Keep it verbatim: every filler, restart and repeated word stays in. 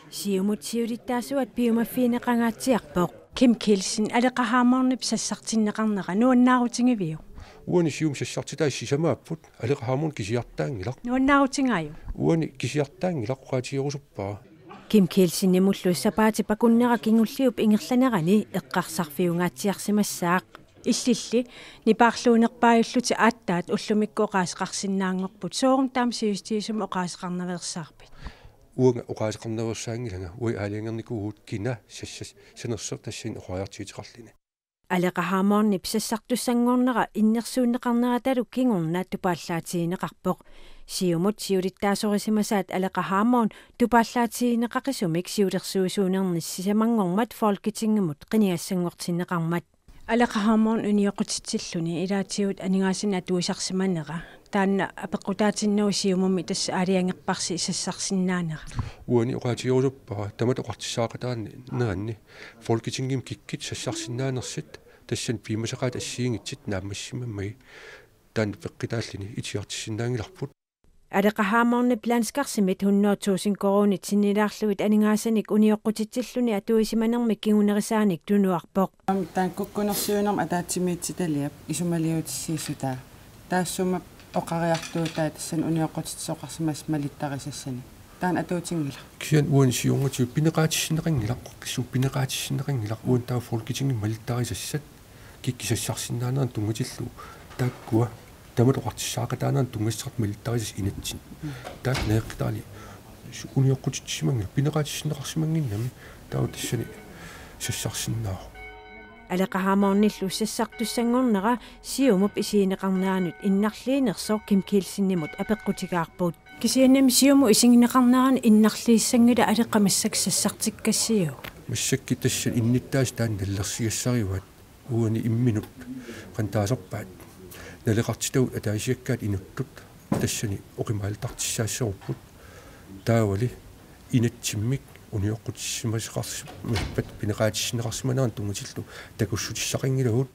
Siumut siulittaasuat piumaffigineqangaatsiarpoq. Kim Kielsen, Aleqa Hammondip sassartinneqarnera nuannaarutigiviuk? Uani Siumup sassartitai sisamaapput, Aleqa Hammond kisiartaanngilaq. Nuannaarutigaajuk? Uani kisiartaanngilaq, oqaatigerusuppara. Kim Kielsenimullu sapaatip akunnera kingulliup ingerlanerani eqqarsarfiungaatsiarsimassaaq. Illilli nipaarluunerpaajullutik aatsaat ullumikkut oqaaseqarsinnaanngorput, sooruna taama sivisutigisumik oqaaseqarnaveersaarpit? Uanga oqaaseqarnaveersaanngilanga, uagut aalajangernikuuvugut kina sassassanersoq tassani oqariartuuteqarluni. Aleqa Hammondip sassartussanngornera innersuunneqarneratalu kingorna tupaallaatigineqarpoq. Siumut siulittaasorisimasaat Aleqa Hammond tupaallaatigineqaqisumik siulersuisuunerni sisamanngormat Folketingimut qinigassanngortinneqarmat. Aleqa Hammond unioqqutitsilluni ilaatigut aningaasanik atuisarsimanera, taanna apeqqutaatinnagu Siumumi tassa aalajangerparsi sassarsinnaanera? Uani oqaatigerusuppara tamatta oqartussaaqataaneranni Folketingimi kikkut sassarsinnaanersut tassani piumasaqaatit assigiinngitsut naammassimammagit, taanna peqqutaalluni itigartissinnaanngilarput. Aleqa Hammondip landskarsimit hundrede tusind koruunit sinnilaarlugit aningaasanik unioqqutitsilluni atuisimanermik kingunerisaanik tunuarpoq. Aamma taanna kukkunersiuinermut ataatsimiititaliap isumaliutissiissutaa, taassuma oqariartuutaa tassani unioqqutitsisoqarsimasut malittarisassanik. Taanna atuutinngilaq. Kisianni uani siornatigut pineqaatissinneqanngilaq, oqaqqissuugut pineqaatissinneqanngilaq, uani taava Folketingimi malittarisassat kikkut sassarsinnaaneranut tunngatillugu taakkua tamatta oqartussaaqataaneranut tunngassuteqartut malittarisassat inatsit. Taakku najoqqitarani unioqqutitsisimanngillat, pineqaatissinneqarsimannginnami, taava tassani sassarsinnaavoq. Aleqa Hammondillu sassartussanngornera Siumup isigineqarneranut innarliinersoq Kim Kielsenimut apeqqutigaarput. Kisiannimi Siumup isigineqarnerani innarliissanngilaq, Aleqa, massakkut sassartikkassiuk? Massakkut tassani innuttaasut taanna nalilersugassarivaat, uani imminut qanoq taasarpaat. Naleqartitagut ataasiakkaat inuttut tassani oqimaaluttartussaassagupput. Taavali inatsimmik unioqqutissimasaqarsimappata pineqaatissinneqarsimaneranut tunngatillugu takussutissaqanngilagut.